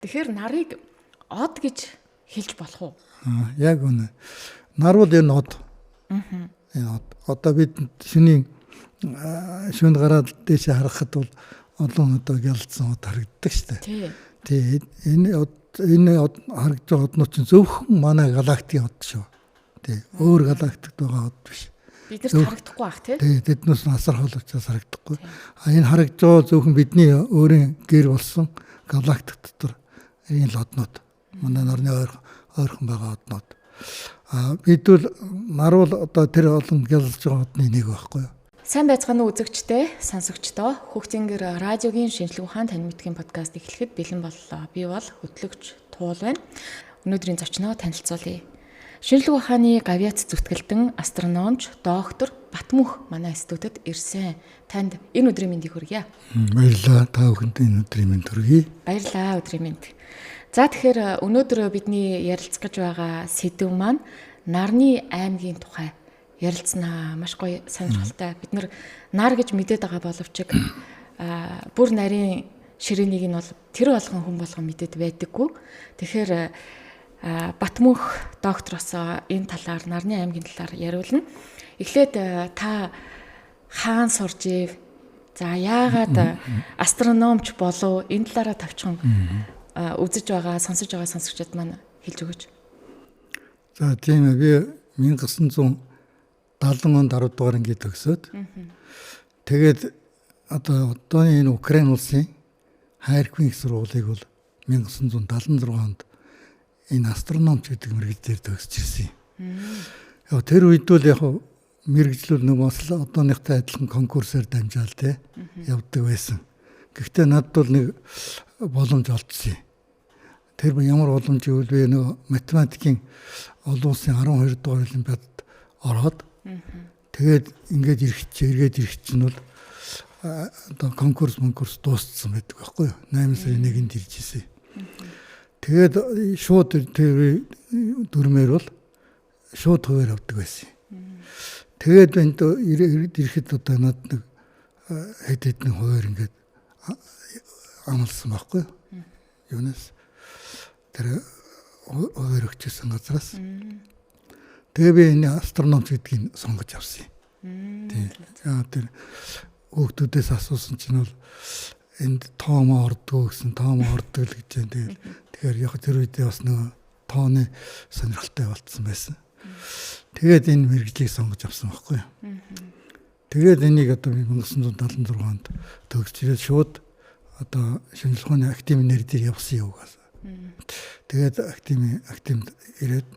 Тэгэхээр нарыг од гэж хэлж болох уу? Аа, яг үнэ. Нар бол энэ од. Аа. Энэ од. Одоо бид шөнийн шөнд гараад дээшээ харахад бол олон одоо гялцсан од харагддаг шүү дээ. Тий. Тий. Энэ од, энэ од харагдж байгаа однууд чинь зөвхөн манай галактикийн од шүү. Тий. Өөр галактикт байгаа од биш. Биднэрт харагдахгүй бах тий. Тий, тэднээс асар хол учраас харагдахгүй. А энэ харагдж байгаа зөвхөн бидний өөрийн гэр болсон галактик дотор энэ л однууд. Манай нарны ойрхон байгаа однууд. А бид бол нар бол одоо тэр олон гялж байгаа одны нэг байхгүй юу? Сайн байцгаана уу үзэгчдээ, сонсогчдоо. Хөгжингэр радиогийн шинжлэх ухаан танин мэдхийн подкаст эхлэхэд бэлэн боллоо. Би бол хөтлөгч Туул байна. Өнөөдрийн зочноо танилцуулъя. Шинжлэх ухааны гавьяац зүтгэлтэн астрономч, доктор Батмөнх манай студид ирсэн. Танд энэ өдрийн мэндийг хүргье. Баярлалаа. Та бүхэнд энэ өдрийн мэнд хүргэе. Баярлалаа, өдрийн мэнд. За тэгэхээр өнөөдөр бидний ярилцах гэж байгаа сэдэв маань нарны аймгийн тухай ярилцсанаа. Маш гоё сонирхолтой. Бид нар гэж мэдээд байгаа боловч бүр нарийн ширээнийг нь бол тэр болгон хүн болгон мэдээд байдаггүй. Тэгэхээр Батмөнх доктороос энэ талаар нарны аймгийн талаар яриулна. Эхлээд та хаан сурж ив? За яагаад астрономч болов? Энэ талаараа тавчхан үзэж байгаа, сонсож байгаа сонсогчдод маань хэлж өгөөч. За тийм ээ, би 1970 онд 10 дугаар анги төгсөөд. Тэгээд одоо одооний энэ Украин улсын Хайрквын их сургуулийг бол 1976 онд энэ астрономч гэдэг мэргэжлээр төгсөж ирсэн юм. Яг тэр үед бол яг мэргэжлүүд нэг бас одооныхтай адилхан конкурсаар дамжаал те явдаг байсан. Гэхдээ надад бол нэг боломж олдсон юм. Тэр ямар боломж гэвэл би нөгөө математикийн олон улсын 12 дугаар олимпиадад ороод тэгээд ингээд эргээд ирэх чинь бол одоо конкурс дууссан байдаг байхгүй юу? 8 сарын 1-нд ирж ирсэн. Тэгээд шууд тэр дүрмээр бол шууд хуваар авдаг байсан. Тэгээд энд ирэхэд одоо надад нэг хэд хэдэн хуваар ингээд амлсан байхгүй юу? Юунаас тэр хуваар өгчсэн газраас. Тэгээ би энэ астрономч гэдгийг сонгож авсан юм. Тийм. Тэр хүүхдүүдээс асуусан чинь бол энд тоомоо ордгоо гэсэн, тоомоо ордог л гэж байна. Тэгээд тэгэхээр яг тэр үедээ бас нөгөө тооны сонирхолтой болцсон байсан. Тэгээд энэ мэргэжлийг сонгож авсан байхгүй юу? Тэгээд энийг одоо 1976 онд төгсөж ирээд шууд одоо шинжлэх ухааны академийн нэр дээр явсан юм угаас. Тэгээд академид ирээд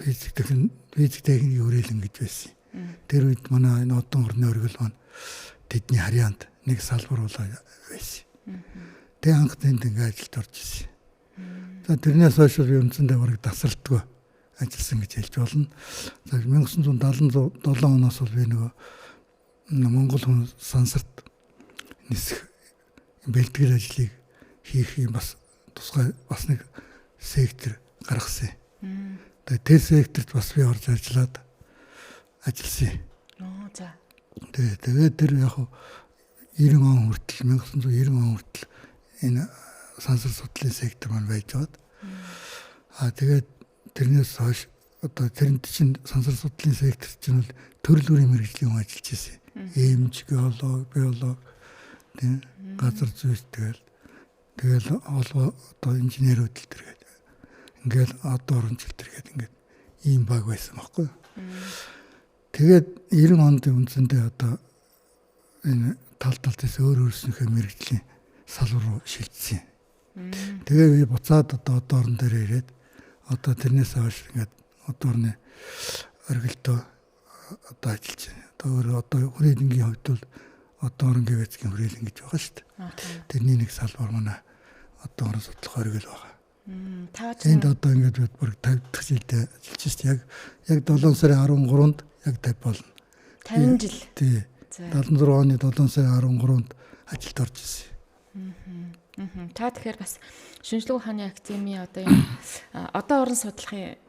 физик техникийн хүрээлэн гэж байсан. Тэр үед манай энэ одон орны оргил маань тэдний харьяанд нэг салбар болоо байсан. Тэгээ анх тэнд ингээ ажилд орж ирсэн. За тэрнээс хойш би үндсэндээ бараг тасралтгүй ажилласан гэж хэлж болно. За 1977 оноос бол би нөгөө Монгол хүн сансарт нисэх бэлтгэл ажлыг хийх юм бас тусгай бас нэг сектор гаргасан. Тэгээ тэр секторт бас би орж ажиллаад ажилласан. За. Тэгээд тэр яг 90 он хүртэл 1990 он хүртэл энэ сансар судлалын сектор маань байж байгаад. Аа тэгээд тэрнээс хойш одоо тэрэнд чинь сансар судлалын сектор чинь бол төрөл бүрийн мэргэжлийн хүн ажиллаж байсан. Эмч, геолог, биолог, тийм газар зүйч тэгэл холбоо одоо инженерүүд л тэргээд ингээл одоо орончил тэргээд ингээд ийм баг байсан байхгүй юу. Тэгээд 90 онд үндсэндээ одоо энэ тал талдаас өөр өөрснийхөө мэргэжлийн салбар руу шилжсэн. Тэгээ би буцаад одоо орон дээр ирээд одоо тэрнээс хойш ингээд одоо орны оргилдоо одоо ажиллаж байна. Одоо өөр одоо хүрээлэнгийн хувьд бол одоо орон гэвэцгийн хүрээлэн гэж байгаа шүү дээ. Тэрний нэг салбар манай одоо орон судлах оргил байгаа. Энд одоо ингээд бид бүр 50 дахь жилдээ ажиллаж шүү дээ. Яг 7 сарын 13-нд яг 50 болно. 50 жил. Тий. 76 оны 7 сарын 13-нд ажилд орж ирсэн. Та тэгэхээр бас шинжлэх ухааны академийн одоо юм одоо орон судлахын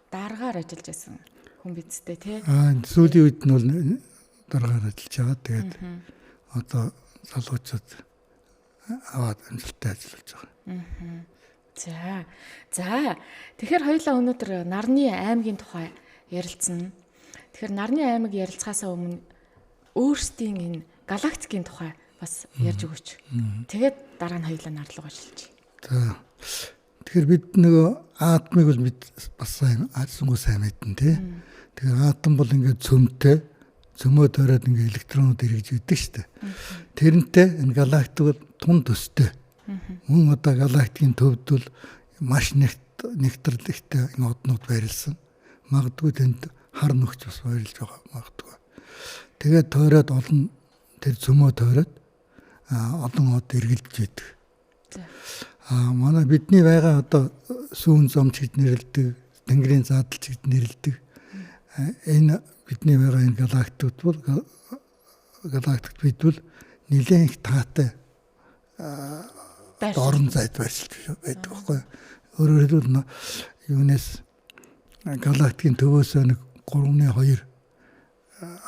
даргаар ажиллаж байсан хүн бидтэй тий. Аа сүүлийн үед нь бол даргаар ажиллаж байгаа. Тэгээд одоо залуучууд аваад амжилттай ажиллаж байгаа. За. За. Тэгэхээр хоёулаа өнөөдөр нарны аймгийн тухай ярилцсан. Тэгэхээр нарны аймаг ярилцахаасаа өмнө өөрсдийн энэ галактикийн тухай бас ярьж өгөөч. Тэгээд дараа нь хоёулаа нар руу шилжиж. За. Тэгэхээр бид нөгөө атомыг бол бид бас сайн хайрсангүй сайн мэднэ тий. Тэгэхээр атом бол ингээд цөмтэй цөмөө тойроод ингээд электронууд эргэж идэг шүү дээ. Тэрнтэй энэ галактик бол тун төстэй. Мөн одоо галактикийн төвд бол маш нэгтрэлэгтэй энэ однууд байрлсан. Магадгүй тэнд хар нөхч бас байрлаж байгаа магадгүй. Тэгээд тойроод олон тэр цөмөө тойроод олон од эргэлдэж идэг. Манай бидний байгаа одоо сүүн зомч гэж нэрлэдэг, Тэнгэрийн заадалч гэж нэрлэдэг. Энэ бидний байгаа энэ галактикууд бол галактикт бид бол нэлээд их таатай орон зайд байрлаж байдаг байхгүй. Өөрөөр хэлбэл юунаас галактикийн төвөөс нэг 3.2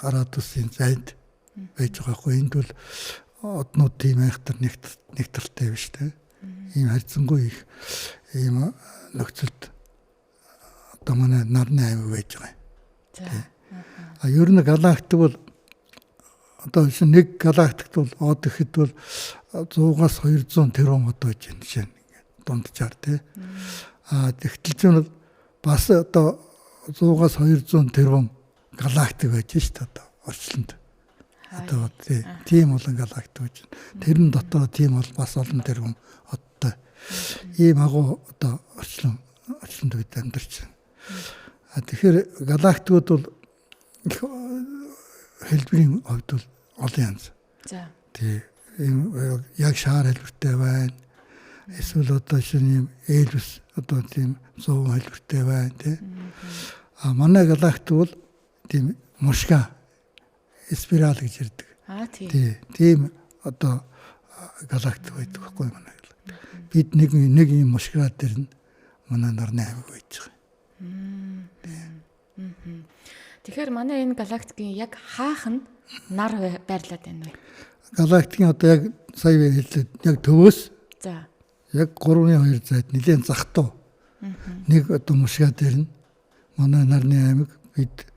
радиусын зайд байж байгаа байхгүй. Энд бол однууд тийм айхтар нэгтрэлтэй биш те. Ийм харьцангуй их ийм нөхцөлд одоо манай нарны аймаг байж байгаа юм. За. А ер нь галактик бол одоо нэг галактикт бол од гэхэд бол 100-аас 200 тэрбум од байж байна жишээ нь ингээд дунджаар тий. А тэгтэл чинь бол бас одоо 100-аас 200 тэрбум галактик байж шүү дээ одоо орчлонд. Одоо тийм олон галактик байж байна. Тэрэн дотор тийм бол бас олон тэрбум одтой. Ийм агуу одоо орчлонд бид амьдарч байна. А тэгэхээр галактикууд бол их хэлбэрийн хувьд бол олон янз. За. Тий. Ийм яг шар хэлбэртэй байна. Эсвэл одоо шинэ ийм элвис одоо тийм 100 хэлбэртэй байна тий. А манай галактик бол тийм мушга спираль гэж ярьдаг. Аа тий. Тий. Тийм одоо галактик байдаг байхгүй манай галактик. Бид нэг ийм мушгаа дээр нь манай нарны аймаг байж байгаа. Тэгэхээр манай энэ галактикийн яг хаах нь нар байрлаад байна вэ? Галактикийн одоо яг сая хэллээ яг төвөөс за яг 3.2 зайд нэлээд захтуу. Нэг одоо мушгаа дээр нь манай нарны аймаг бид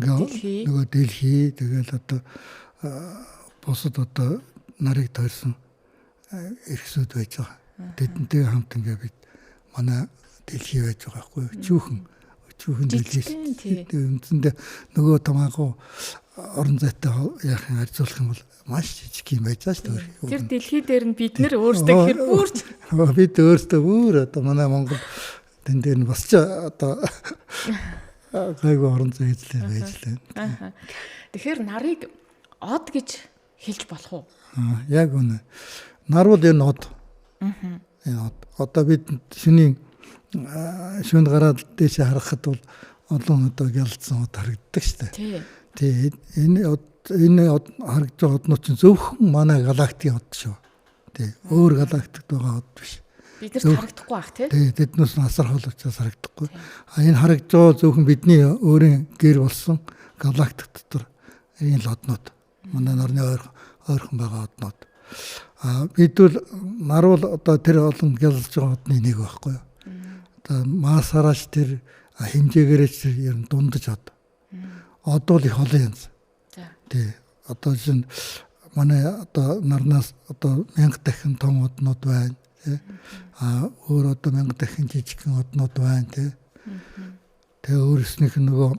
ингээ нөгөө дэлхий тэгэл одоо бусад одоо нарыг тойрсон эрхсүүд байж байгаа. Тэдэнтэй хамт ингээ бид манай дэлхий байж байгаа байхгүй юу? Өчүүхэн дэлхий. Үндсэндээ нөгөө томаагүй орон зайтай яах юм харьцуулах юм бол маш жижиг юм байж байгаа шүү дээ. Тэр дэлхий дээр нь бид нэр өөрсдөө гэхэр бүрч бид өөрсдөө бүр одоо манай Монгол тэн дээр нь бас ч одоо гайгүй орон зай эзлээ байж лээ. Тэгэхээр нарыг од гэж хэлж болох уу? Яг үнэ. Нар бол энэ од. Энэ од. Одоо бид шөнийн шүнд гараад дээшээ харахад бол олон одоо гялцсан од харагддаг шүү дээ. Тий. Энэ энэ харагдж байгаа однууд чинь зөвхөн манай галактикийн од шүү. Тий. Өөр галактикт байгаа од биш. Биднэрт харагдахгүй бах тий. Тий, тэднээс асар хол учраас харагдахгүй. А энэ харагдж байгаа зөвхөн бидний өөрийн гэр болсон галактик дотор энэ л однууд. Манай нарны ойрхон байгаа однууд. А бид бол нар бол одоо тэр олон гялж байгаа одны нэг байхгүй юу? Одоо массаараач тэр хэмжээгээрээч тэр ер нь дундаж од. Од бол их олон янз. Тий. Одоо чинь манай одоо нарнаас одоо 1000 дахин том однууд байна тий. А өөр одоо 1000 дахин жижигхэн однууд байна тий. Тэгээ өөрснийх нь нөгөө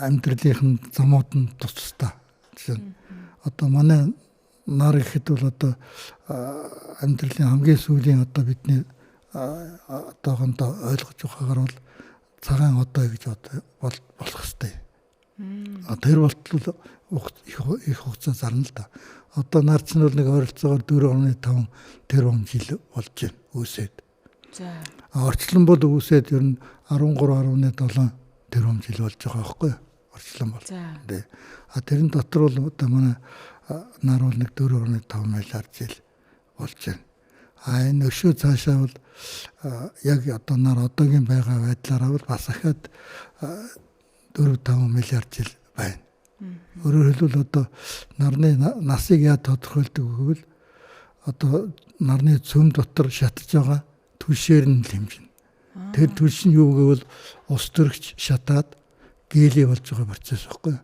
амьдралынх нь замууд нь тус тустай. Жишээ нь одоо манай нар гэхэд бол одоо амьдралын хамгийн сүүлийн одоо бидний одоохондоо ойлгож байгаагаар бол цагаан одоо гэж болох ёстой. Тэр болтол их хугацаа зарна л да. Одоо нар чинь бол нэг ойролцоогоор 4.5 тэрбум жил болж байна үүсээд. За. Орчлон бол үүсээд ер нь 13.7 тэрбум жил болж байгаа байхгүй юу? Орчлон бол. За. А тэрэн дотор бол одоо манай нар бол нэг 4.5 миллиард жил болж байна. А энэ өшөө цаашаа бол яг одоо нар одоогийн байгаа байдлаараа бол бас ахаад 4.5 миллиард жил байна. Өөрөөр хэлбэл одоо нарны насыг яа тодорхойлдог гэвэл одоо нарны цөм дотор шатж байгаа түлшээр нь л хэмжинэ. Тэр түлш нь юу гэвэл ус төрөгч шатаад гелий болж байгаа процесс байхгүй.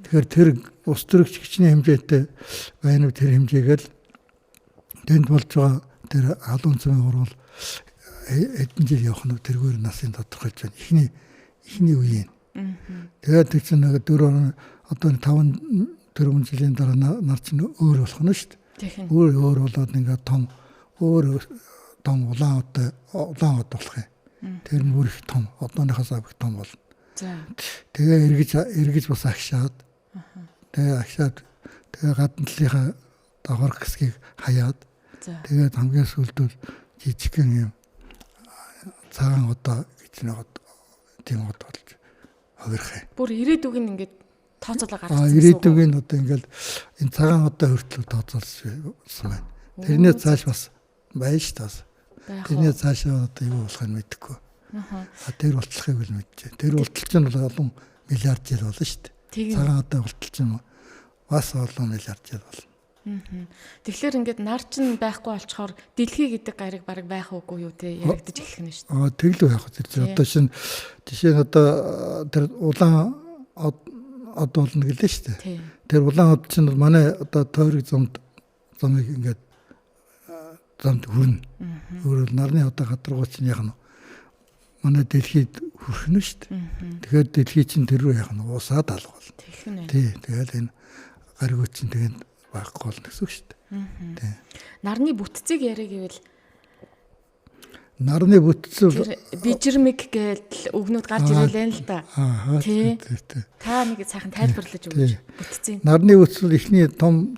Тэгэхээр тэр ус төрөгч хичнээн хэмжээтэй байна уу, тэр хэмжээгээр л тэнд болж байгаа тэр халуун цөмийн урвал хэдэн жил явах нь тэргээр насын тодорхойлж байна. Эхний үеийн. Тэгээд тэр чинь нэг 4 одоо 5 4 жилийн дараа нар чинь өөр болох нь шүү дээ. Өөр болоод ингээд том өөр том улаан од болох юм. Тэр нь бүр их том, одооныхоос их том болно. За. Тэгээ эргэж бас агшаад. Тэгээ агшаад тэгээ гадна талынхаа давхарх хэсгийг хаяад. Тэгээд хамгийн сүүлд бол жижигхэн юм цагаан одоо гэж нэг тийм од болж хувирах юм. Бүр ирээдүг нь ингээд тооцоолоо гаргасан гэсэн үг. Ирээдүг нь одоо ингээд энэ цагаан одоо хүртэл тооцоолсон байна. Тэрнээ цааш бас байж таас. Тэрнээ цаашаа одоо юу болох нь мэдэхгүй. Тэр болтлохыг л мэдчихэ. Тэр болтол чинь бол олон миллиард жил болно шүү дээ. Цагаан одоо болтол чинь бас олон миллиард жил болно. Тэгэхээр ингээд нар чинь байхгүй болчоор дэлхий гэдэг гариг бараг байх уугүй юу те яригдаж эхлэх нь шүү дээ. Тэглүү байх үү. Одоо шинэ жишээ нь одоо тэр улаан од болно гэлээ шүү дээ. Тэр улаан од чинь манай одоо тойрог замыг ингээд замд хүрнэ. Өөрөөр нарны одоо гадаргуу чинь яг нь манай дэлхийд хүрэх нь шүү дээ. Тэгэхээр дэлхий чинь тэр рүү яг нь уусаад алга болно. Тий. Тэгэл энэ гаригуу чинь тэгээд байхгүй болно гэсэн үг шүү дээ. Тий. Нарны бүтцийг яриа гэвэл нарны бүтц бол бижирмэг гэдэл үгнүүд гарч ирээлээ л да. Тий. Та нэг сайхан тайлбарлаж өгөөч бүтцийг. Нарны бүтц бол эхний том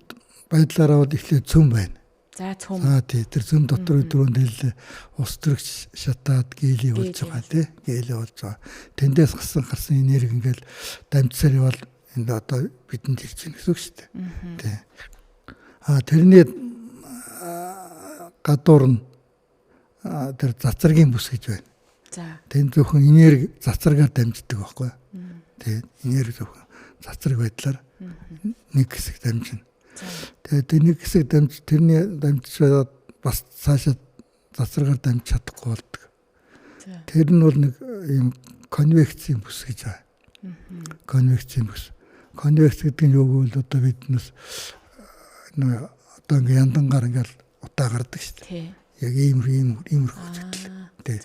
байдлаараа бол эхлээд цөм байна. За цөм. Тий. Тэр цөм дотор дөрөв дэллээ ус төрөгч шатаад гелий болж байгаа тий. Гелий болж байгаа. Тэндээс гарсан энерги ингээл дамжсаар явал энд одоо бидэнд ирж байна гэсэн үг шүү дээ. Тий. Тэрний гадуур нь тэр цацрагийн бүс гэж байна. За. Тэнд зөвхөн энерги цацрагаар дамждаг байхгүй. Тий. Энерги зөвхөн цацраг байдлаар нэг хэсэг дамжина. Тэгээд тэр нэг хэсэг тэрний дамжчихад бас цаашаа цацрагаар дамжиж чадахгүй болдог. Тэр нь бол нэг ийм конвекцийн бүс гэж байна. Конвекцийн бүс. Конвекц гэдэг нь юу гэвэл одоо биднээс нэг одоо ингээ яндангаар ингээл утаа гардаг шүү дээ. Яг иймэрхүү үзэгдэл. Тий.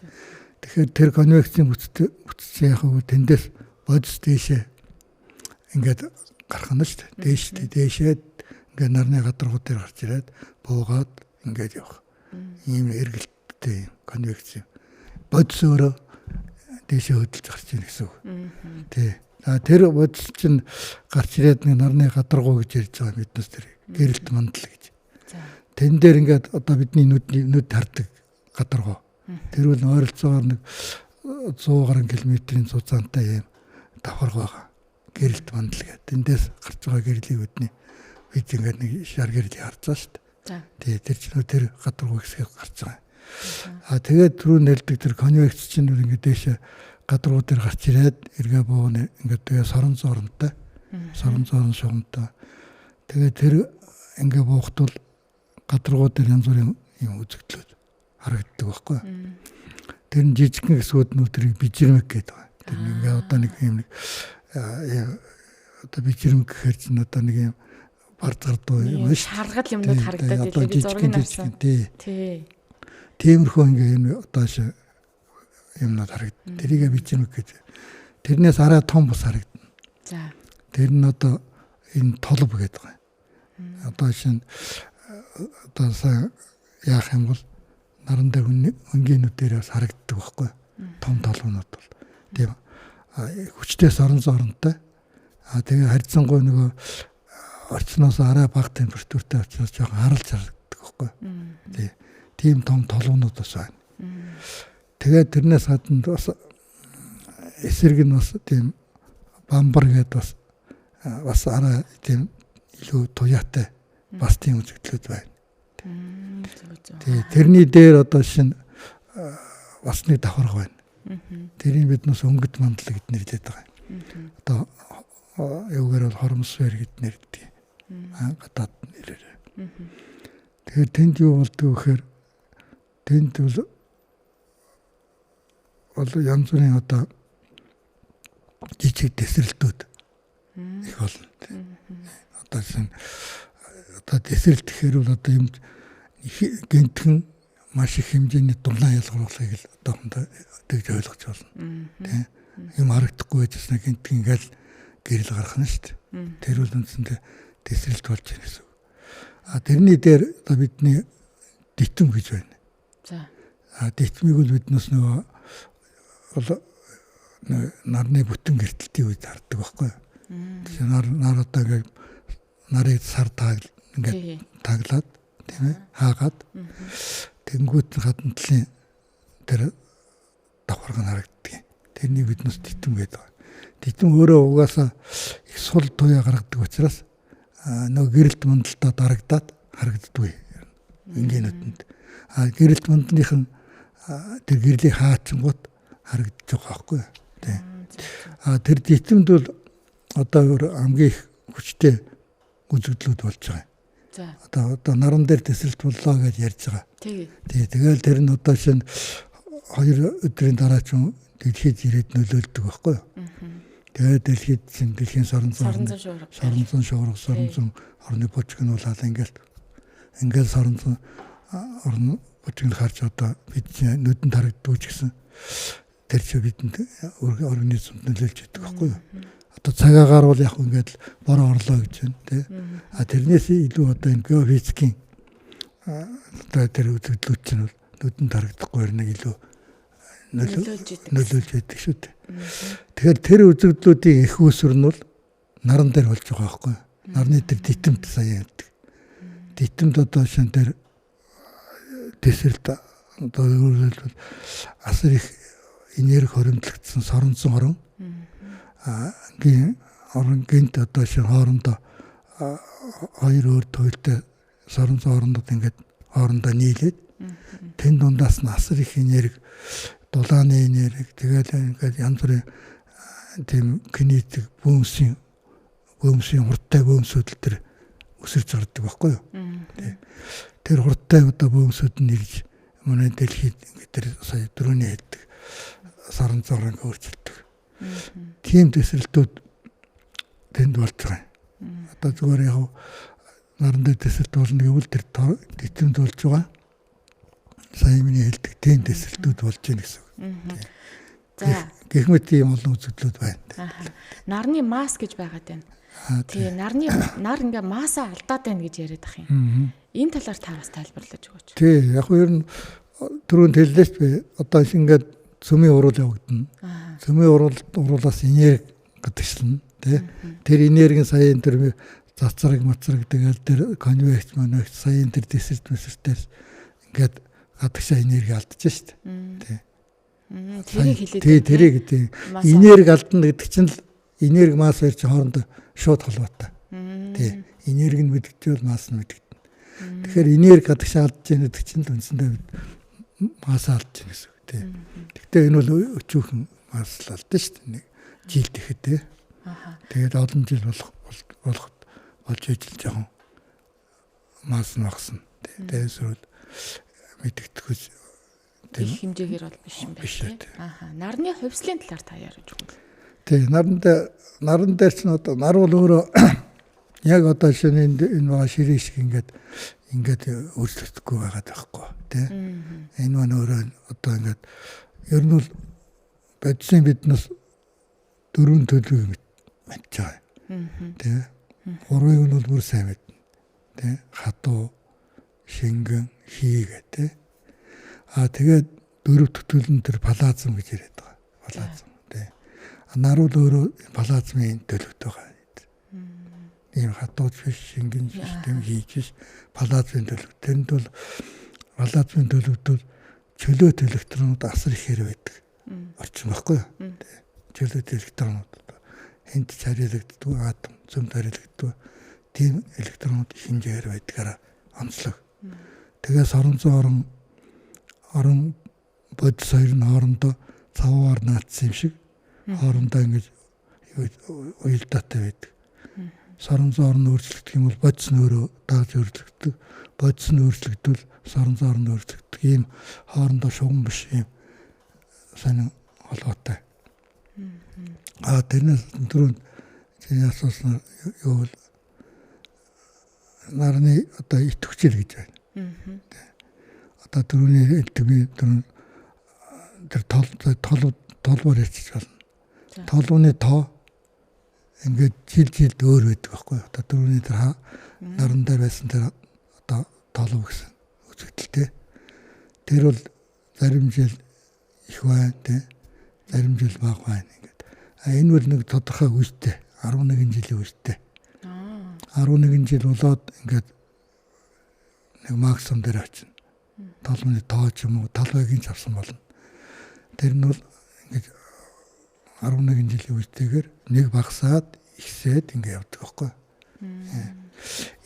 Тэгэхээр тэр конвекцийн бүтц яах вэ? Тэндээс бодис дээшээ ингээд гарах нь шүү дээ. Дээшээ ингээд нарны гадаргуу дээр гарч ирээд буугаад ингээд явах. Ийм эргэлттэй юм конвекц юм. Бодис өөрөө дээшээ хөдөлж гарч ирнэ гэсэн үг. Тий. Тэр бодис чинь гарч ирээд нэг нарны гадаргуу гэж ярьж байгаа биднес тэр гэрэлт мандал гэж. Тэн дээр ингээд одоо бидний нүд хардаг гадаргуу. Тэр бол ойролцоогоор нэг 100 гаруй километрийн зузаантай юм давхарга байгаа. Гэрэлт мандал гэдэг. Тэндээс гарч байгаа гэрлийг бид ингээд нэг шар гэрлийг харж байгаа шүү дээ. Тий, тэр чинь тэр гадаргуу хэсгийг гарч байгаа. Тэгээд түрүү нэлдэг тэр конвекц чинь ингээд дээшээ гадаргуу дээр гарч ирээд эргээ бууна ингээд тэгээ сорон зоронтой. Сорон зорон шугамтай. Тэгээд тэр ингээ буухт бол гадаргуу дээр янз бүрийн юм үзэгдлүүд харагддаг байхгүй. Тэр нь жижигхэн хэсгүүд нь тэрийг бижирмэг гэдэг байна. Тэр ингээ одоо нэг юм нэг одоо бижирмэг гэхээр чинь одоо нэг юм бардгардуу юм шүү. Харгал юмнууд харагдаад байлээ. Би зургийг харсан. Тий. Тиймэрхүү ингээ юм одоо юмнууд харагдана. Тэрийг бижирмэг гэж. Тэрнээс арай том бус харагдана. За. Тэр нь одоо энэ толб гэдэг байна. Одоо шинэ одоо сайн яах юм бол наран дээр өнгийн нүдээр бас харагддаг байхгүй. Том толгонууд бол тийм хүчтэй сорон зоронтой. Тэгээ харьцангуй нөгөө орчноос арай бага температуртай учраас жоохон харалж харагддаг байхгүй. Тий. Тийм том толгонууд бас байна. Тэгээд тэрнээс гадна бас эсрэг нь бас тийм бамбар гэдэг бас арай тийм илүү туяатай бас тийм үзэгдлүүд байна. Тий, тэрний дээр одоо шинэ бас нэг давхарга байна. Тэрийг биднээс өнгөт мандал гэд нэрлэдэг байгаа. Одоо юугаар бол хормосфер гэд нэрлэдэг. Гадаад нэрээр. Тэгэхээр тэнд юу болдог вэ гэхээр тэнд бол янз бүрийн одоо жижиг дэсрэлтүүд их болно. Одоо одоо дэсрэлт гэхээр бол одоо юм гэнтхэн маш их хэмжээний дулаан ялгаруулахыг л одоохондоо тэгж ойлгож байна. Тэ. Юм харагдахгүй байжснаа гэнтхэн ингээл гэрэл гарах нь шүү дээ. Тэр бол үндсэндээ дэсрэлт болж байна гэсэн үг. А тэрний дээр одоо бидний дитэм гэж байна. За. А дитмийг бол биднээс нөгөө бол нарны бүтэн гэртэлтийн үед хардаг байхгүй юу? Тэгэхээр нар одоо ингээд нарыг сар ингээд таглаад тийм хаагаад тэнгуут гадна талын тэр давхарга нь харагддаг. Тэрнийг биднээс дитэм гэдэг байна. Дитэм өөрөө угаасаа их сул туяа гаргадаг учраас нөгөө гэрэлт мандалтаа дарагдаад харагддаггүй энгийнүүдэнд. А гэрэлт мандныхан тэр гэрлийг хаачингууд харагдаж байгаа байхгүй юу? Тийм. А тэр дитэмд бол одоо хамгийн их хүчтэй үзэгдлүүд болж байгаа. За. Одоо наран дээр тэсрэлт боллоо гэж ярьж байгаа. Тий. Тэгэл тэр нь одоо шинэ 2 өдрийн дараа ч дэлхийд ирээд нөлөөлдөг байхгүй юу? Тэгээд дэлхийд чинь дэлхийн сорон зун шуурга, сорон зун орны бужигнуулаад ингээл сорон зун орны бужигн харж одоо бид нүдэнд харагддаг ч гэсэн тэр чи бидэнд организмд нөлөөлж яадаг байхгүй юу? Одоо цагаагаар бол яг ингээд бороо орлоо гэж байна тий. А тэрнээс илүү одоо энэ геофизикийн одоо тэр үзэгдлүүд чинь бол нүдэнд харагдахгүй нэг илүү нөлөөлж яадаг шүү дээ. Тэгэхээр тэр үзэгдлүүдийн их үүсвэр нь бол наран дээр болж байгаа байхгүй юу? Нарны тэр дитэмт сая ярьдаг. Дитэмт одоо шин тэр тэсрэлт одоо өөрөөр хэлбэл асар их энерги хоримтлагдсан соронзон орон орон гинт одоо шин хоорондоо хоёр өөр туйлтай соронзон орондод ингээд хоорондоо нийлээд тэн дундаас нь асар их энерги, дулааны энерги, тэгэл ингээд янз бүрийн тийм кинетик бөөмсийн хурдтай бөөмсүүд л тэр өсөрч гардаг байхгүй юу? Тэр хурдтай одоо бөөмсүүд нь ирж манай дэлхийд ингээд тэр сая дөрөвний хэлдэг саран зураг өөрчилдөг. Тийм тэсрэлтүүд тэнд болж байгаа юм. Одоо зүгээр яг наран дээр тэсрэлт болно гэвэл тэр дитэмд болж байгаа. Сая миний хэлдэг тийм тэсрэлтүүд болж байна гэсэн үг. За. Гэх мэт ийм олон үзэгдлүүд байна. Нарны масс гэж байгаад байна. Тий, нарны нар ингээ массаа алдаад байна гэж яриад ах юм. Энэ талаар та бас тайлбарлаж өгөөч. Тий, яг ер нь түрүүнд хэллээ шүү дээ. Одоо ингээд цөмийн уруул явагдана. Цөмийн уруулаас энерги гадагшлана, тий. Тэр энергийн сая энэ тэр цацраг мацраг тэгэл тэр конвекц монвекц сая энэ тэр дэсэрт мэсэртээр ингээд гадагшаа энерги алдаж шүү дээ. Тий. Тэрийг хэлээд. Тий, тэрийг тий. Энерги алдана гэдэг чинь л энерги масс хоёр чинь хоорондоо шууд холбоотой. Тий. Энерги нь мэдэгдвэл масс нь мэдэгдэнэ. Тэгэхээр энерги гадагшаа алдаж яах гэдэг чинь л үндсэндээ масс алдаж яах гэсэн үг тий. Гэхдээ энэ бол өчүүхэн масс л алдсан шүү дээ. Нэг жил тэгэхэд тий. Тэгээд олон жил болох болж ижил жоохон масс нь багасна. Тэгээд эсвэл мэдэгдэхгүй тийм хэмжээгээр бол биш юм байна тий. Нарны хувьслын талаар та ярьж өгвөл. Тий, наран дээр чинь одоо нар бол өөрөө яг одоо шинэ энэ байгаа ширээ шиг ингээд өөрчлөгдөхгүй байгаад байхгүй тий. Энэ маань өөрөө одоо ингээд ер нь бол бодисын биднээс дөрвөн төлөвийг мэдж байгаа. Тий. Гурвыг нь бол бүр сайн мэднэ. Тий. Хатуу, шингэн, хийгээ тий. А тэгээд дөрөв төтөл нь тэр палазм гэж яриад байгаа. Палазм тий. Нар бол өөрөө палазмын төлөвт байгаа. Ийм хатууч биш, шингэн биш, тэм хийж биш, палазмын төлөв. Тэнд бол палазмын төлөвт бол чөлөөт электронууд асар ихээр байдаг. Орчин байхгүй юу? Чөлөөт электронууд хинт чарилагддаг, атом зөмд харилагддаг. Тийм электронууд их хэмжээгээр байдгаараа онцлог. Тэгээ соронзон орон бодис хоёр нь хоорондоо цаваар наацсан юм шиг хоорондоо ингэж уялдаатай байдаг. Сорон зоор нь өөрчлөгдөх юм бол бодис нь өөрөө дагаж өөрчлөгддөг. Бодис нь өөрчлөгдвөл сорон зоор нь өөрчлөгддөг. Ийм хоорондоо шугам биш ийм сонин холбоотой. А тэрнээс түрүүнд чиний асууснаар юу бол нарны одоо идэвхжил гэж байна. Одоо түрүүний хэлдэг би түрүүн тэр толбоор ярьчих болно. Толбооны тоо ингээд жил жилд өөр байдаг байхгүй. Одоо түрүүний тэр наран дээр байсан тэр одоо толб гэсэн үзэгдэлтэй. Тэр бол зарим жил их байна тий. Зарим жил бага байна ингээд. А энэ бол нэг тодорхой үетэй 11 жилийн үетэй. 11 жил болоод ингээд нэг максимум дээр очино. Толбны тоо ч юм уу талбайг ч авсан болно. Тэр нь бол ингээд 11 жилийн үетэйгээр нэг багасаад ихсээд ингээд явдаг байхгүй.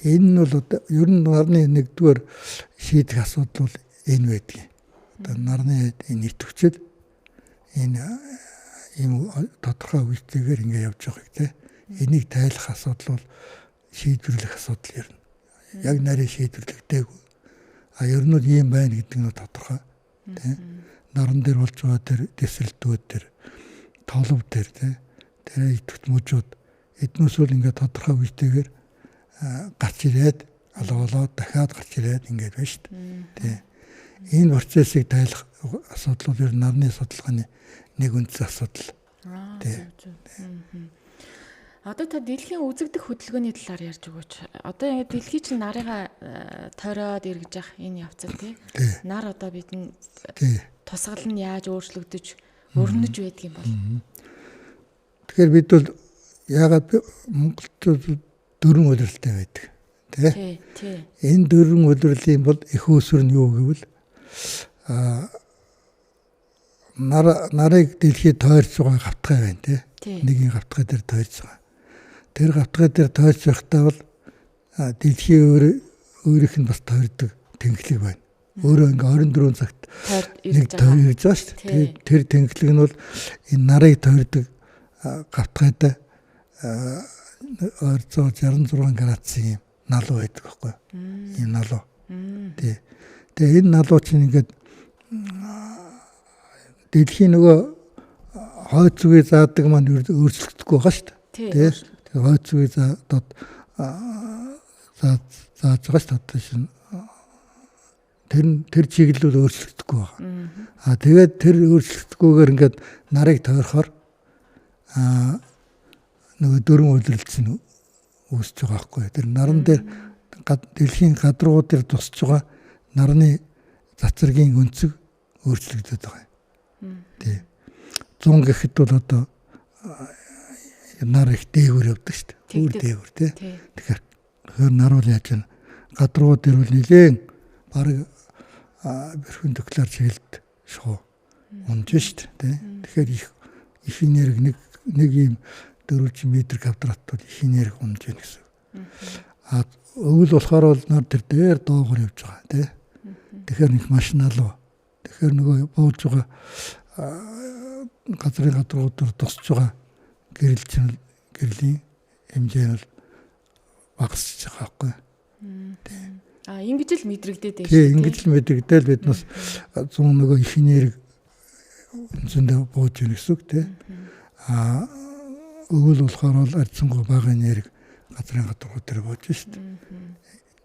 Энэ нь бол одоо ер нь нарны нэгдүгээр шийдэх асуудал бол энэ байдгийг. Одоо нарны энэ идэвхжил энэ ийм тодорхой үетэйгээр ингээд явж байгааг те. Энийг тайлах асуудал бол шийдвэрлэх асуудал ер нь. Яг нарийн шийдвэрлэгдээгүй. А ер нь бол ийм байна гэдэг нь тодорхой. Тэ. Наран дээр болж байгаа тэр дэвсрэлтүүд тэр толов дээр тэ. Тэр идэвхт мужууд эднээс бол ингээд тодорхой үетэйгээр гарч ирээд алгуулаад дахиад гарч ирээд ингээд байна шүү дээ. Тэ. Энэ процессыг тайлах асуудал бол ер нь нарны судалгааны нэг үндсэн асуудал. Тэ. Одоо та дэлхийн үзэгдэх хөдөлгөөний талаар ярьж өгөөч. Одоо ингээд дэлхий чинь нарыгаа тойроод эргэж явах энэ явцад тий. Нар одоо бидний тусгал нь яаж өөрчлөгдөж, өрнөж байдаг юм бол. Тэгэхээр бид бол яагаад Монголд дөрвөн улиралтай байдаг тий. Энэ дөрвөн улирлын бол эх үүсвэр нь юу гэвэл нарыг дэлхийд тойрч байгаа гавтгай байна тий. Нэгin гавтгай дээр тойрч байгаа. Тэр гавтгай дээр тойрч байхдаа бол дэлхийн өөрийнх нь бас тойрдог тэнхлэг байна. Өөрөө ингээ 24 цагт нэг тойрж байгаа шүү дээ. Тэр тэнхлэг нь бол энэ нарыг тойрдог гавтгайтай ойролцоогоо 66 градусын юм налуу байдаг байхгүй юу? Ийм налуу. Тий. Тэгээ энэ налуу чинь ингээд дэлхийн нөгөө хойд зүгээ заадаг маань өөрчлөгдөхгүй байгаа шүү дээ. Тий. Хойд зүгээ заад зааж байгаа шүү дээ. Шинэ тэр чиглэл бол өөрчлөгдөхгүй байгаа. А тэгээд тэр өөрчлөгдөхгүйгээр ингээд нарыг тойрохоор нөгөө дөрвөн улиралц нь үүсэж байгаа байхгүй. Тэр наран дээр дэлхийн гадрууд дээр тусч байгаа нарны цацрагийн өнцөг өөрчлөгдөд байгаа юм. Тий. 100 гэхэд бол одоо нар их дээгүүр явдаг шүү дээ. Өөр дээгүүр тий. Тэгэхээр нар бол яаж вэ? Гадрууд дээр бол нэлээн бараг перпендикуляр чиглэлд шуу унж шүү дээ. Тэгэхээр их энерги нэг ийм 4 м квадрат бол их энерги унж байна гэсэн. А өвөл болохоор бол нар тэр дээр доогоор явж байгаа тий. Тэгэхээр их маш налуу. Тэгэхээр нөгөө бууж байгаа газрын гадруудаар тусч байгаа гэрэл чинь гэрлийн хэмжээ нь бол багасч байгаа байхгүй. Тий. А ингэж л мэдрэгдээд байна шүү. Тий, ингэж л мэдрэгдээл бид нас 100 нөгөө их энерги үндсэндээ бууж байна гэсэн үг тий. А өвөл болохоор бол ардсангүй бага энерги газрын гадрууд дээр бууж шүү дээ.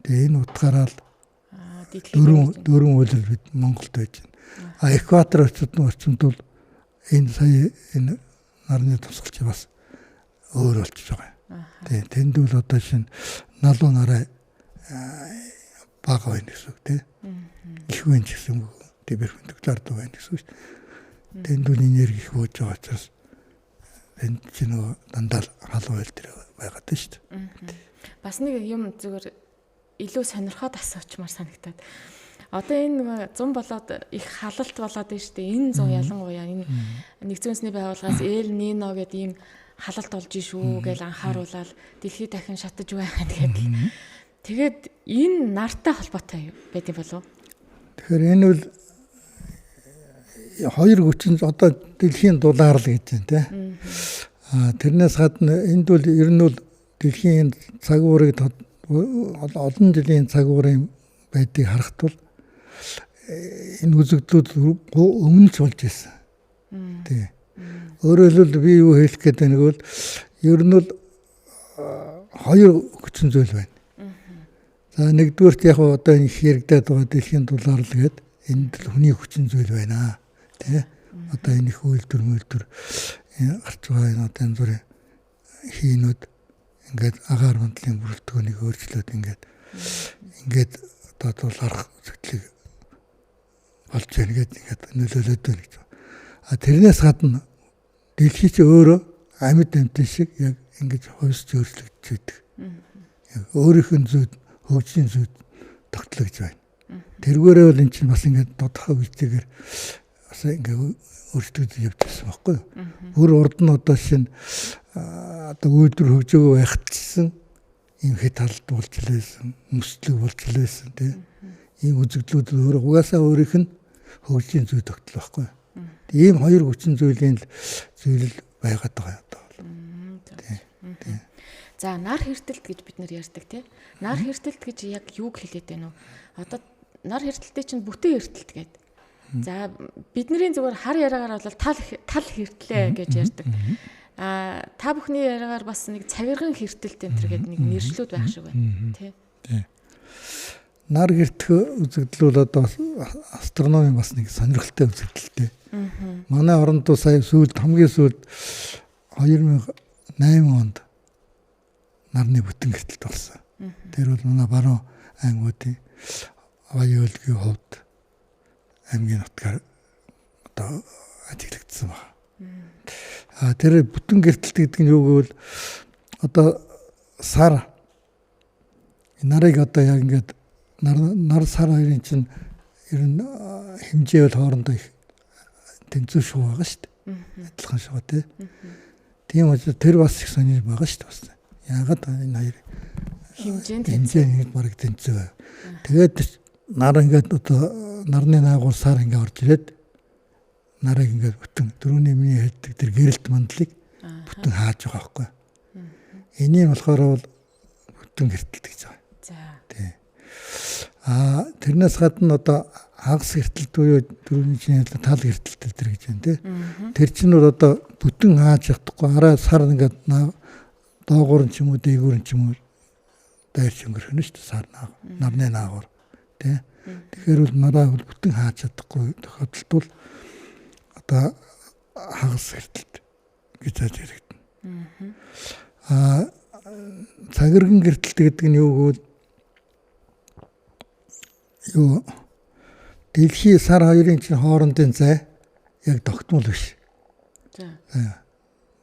Тэгээ энэ утгаараа л дөрвөн улирал бид Монголд байж байна. А экватор орчинд бол энэ сая энэ нарны тусгалч бас өөр болчихж байгаа. Тийм тэнд бол одоо шинэ налуу нарай бага байна гэсэн үг тийм. Их байна ч гэсэн үг. Тийм перпендикуляр дуу байна гэсэн үг шүү дээ. Тэнд бол энерги их бууж байгаа учраас тэнд чи нөгөө дандаа халуун ойл дээр байгаад байна шүү дээ. Бас нэг юм зүгээр илүү сонирхоод асуучмаар санагтаад. Одоо энэ нөгөө 100 болоод их халалт болоод байна шүү дээ. Энэ 100 ялангуяа энэ нэгдсэн үндэсний байгууллагаас Эл Нино гэдэг ийм халалт болж шүү гэж анхааруулаад дэлхий дахин шатаж байгаа гэдэг. Тэгээд энэ нартай холбоотой байд юм болов уу? Тэгэхээр энэ бол хоёр хүчин одоо дэлхийн дулаар л гэж байна те. А тэрнээс гадна энд бол ер нь бол дэлхийн цаг уурыг олон жилийн цаг уурын байдгийг харахад бол энэ үзэгдлүүд өмнө ч болж ирсэн. Тий. Өөрөөр хэлбэл би юу хэлэх гээд байна гэвэл ер нь бол хоёр хүчин зүйл байна. За нэгдүгээрт яг одоо энэ их яригадаад байгаа дэлхийн дулаалал гээд энд л хүний хүчин зүйл байна. Тий. Одоо энэ их үйлдвэр мөлдвөр гарч байгаа энэ одоо янз бүрийн хийнүүд ингээд агаар мандлын бүрэлдэхүүнийг өөрчлөөд ингээд одоо дулаарах үзэгдлийг болж байна гээд ингээд нөлөөлөд байна гэж. А тэрнээс гадна дэлхий чи өөрөө амьд амьтан шиг яг ингэж хувьсч өөрчлөгдөж байдаг. Яг өөрийнх нь зүйд хөгжлийн зүйд тогтлогдож байна. Тэргээрээ бол эн чинь бас ингээд тодорхой үетэйгээр бас ингээд өөрчлөгдөж явж байсан байхгүй юу? Бүр урд нь одоо шинэ одоо үйлдвэр хөгжөөгөө байхад ч гэсэн ийм хэд талд болж лээсэн, мөслөг болж лээсэн тий. Ийм үзэгдлүүд өөрөө угаасаа өөрийнх нь хөгжлийн зүй тогтол байхгүй юу? Ийм хоёр хүчин зүйлийн зүйл байгаад байгаа одоо. Тий. За нар хэртэлт гэж бид нэр ярьдаг тий. Нар хэртэлт гэж яг юуг хэлээд байна вэ? Одоо нар хэртэлтээ чинь бүтэн хэртэлт гэдэг. За бидний зүгээр хар яриагаар бол тал хэртлээ гэж ярьдаг. А та бүхний яриагаар бас нэг цагирган хэртэлт энэ төр гэдэг нэг нэршлүүд байх шиг байна тий. Тий. Нар гэртэх үзэгдэл бол одоо астрономийн бас нэг сонирхолтой үзэгдэлтэй. Манай оронд сая сүүлд хамгийн сүүлд 2008 онд нарны бүтэн гэртэлт болсон. Тэр бол манай баруун аймагуудын Баян-Өлгийн хувьд аймгийн нутгаар одоо ажиглагдсан байна. А тэр бүтэн гэртэлт гэдэг нь юу гэвэл одоо сар нарыг одоо яг ингээд нар сар хоёрын чинь ер нь хэмжээ бол хоорондоо их тэнцвэр шуу байгаа шүү дээ. Адилхан шуу тий. Тийм учраас тэр бас их сонир байгаа шүү дээ бас. Яагаад энэ хоёр хэмжээнд бараг тэнцвэр байв. Тэгээд нар ингээд одоо нарны наагур сар ингээд орж ирээд нарыг ингээд бүтэн дөрөвний миний хэлдэг тэр гэрэлт мандлыг бүтэн хааж байгаа байхгүй. Энийг болохоор бол бүтэн гэртэлт гэж байгаа. За. Тий. А тэрнээс гадна одоо хагас гэртэлт буюу дөрөвний чинь тал гэртэлт тэр гэж байна тий. Тэр чинь бол одоо бүтэн хааж чадахгүй араа сар ингээд доогуур нь ч юм уу дээгүүр нь ч юм уу дайрч өнгөрөх нь шүү дээ сар нарны наагур тий. Тэгэхээр бол нараа бол бүтэн хааж чадахгүй тохиолдолд бол одоо хагас гэртэлт гэж ажиглагдана. А цагирган гэртэлт гэдэг нь юу гэвэл юу дэлхий сар хоёрын чинь хоорондын зай яг тогтмол биш. За.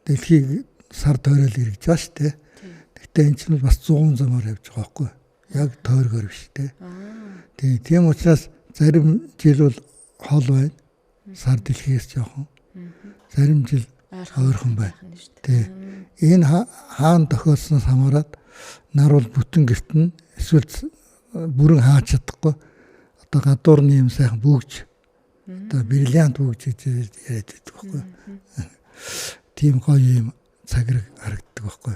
Дэлхийг сар тойрол эргэж байгаа шүү дээ. Гэхдээ энэ чинь бас 100 замаар явж байгаа байхгүй. Яг тойргоор биш тий. Тий, тийм учраас зарим жил бол хол байна. Сар дэлхийгээс жоохон. Зарим жил ойрхон байна. Тий. Энэ хаана тохиолсноос хамаарат нар бол бүтэн гэртэн эсвэл бүрэн хаач чадахгүй. Одоо гадуурны юм сайхан бүүгж одоо бриллиант бүүгж гэж яриад байдаг байхгүй. Тийм гоё юм цагираг харагддаг байхгүй.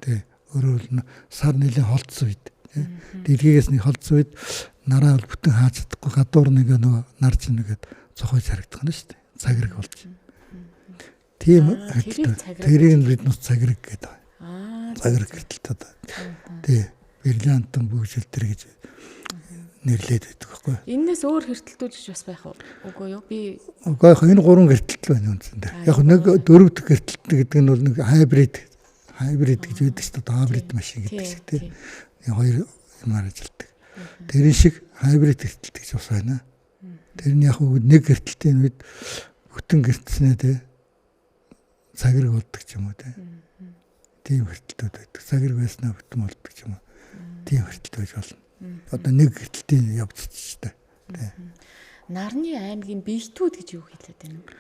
Тий. Өөрөөр хэлбэл сар нэлээд холдсон үед тий. Дэлхийгээс нэг холдсон үед нараа бол бүтэн хаач чадахгүй гадуур нэг нөгөө нар чинь нэгэд цохойж харагдах нь шүү дээ. Цагираг болж. Тийм тэрийг бид нас цагираг гэдэг. Цагираг гэртэлт одоо. Тий. Бриллиантын бүүжил төр гэж нэрлээд байдаг байхгүй. Эннээс өөр хэртэлтүүд гэж бас байх уу? Үгүй юу? Би Үгүй яг энэ гурван гэртэлт байна үндсэндээ. Яг нэг дөрөв дэх гэртэлт гэдэг нь бол нэг хайбрид гэж байдаг шүү дээ. Хайбрид машин гэдэг шиг тий. Хоёр юмар ажилтдаг. Тэрэн шиг хайбрид гэртэлт гэж бас байна. Тэр нь яг нэг гэртэлтийн үед бүтэн гэртснээ тий цагираг болдог ч юм уу тий. Тийм гэртэлтүүд байдаг. Цагираг байснаа бүтэн болдог ч юм уу. Тийм гэртэлт байж болно. Одоо нэг гэртэлтийн явц ч дээ. Тий. Нарны аймгийн биетүүд гэж юу хэлээд байна вэ?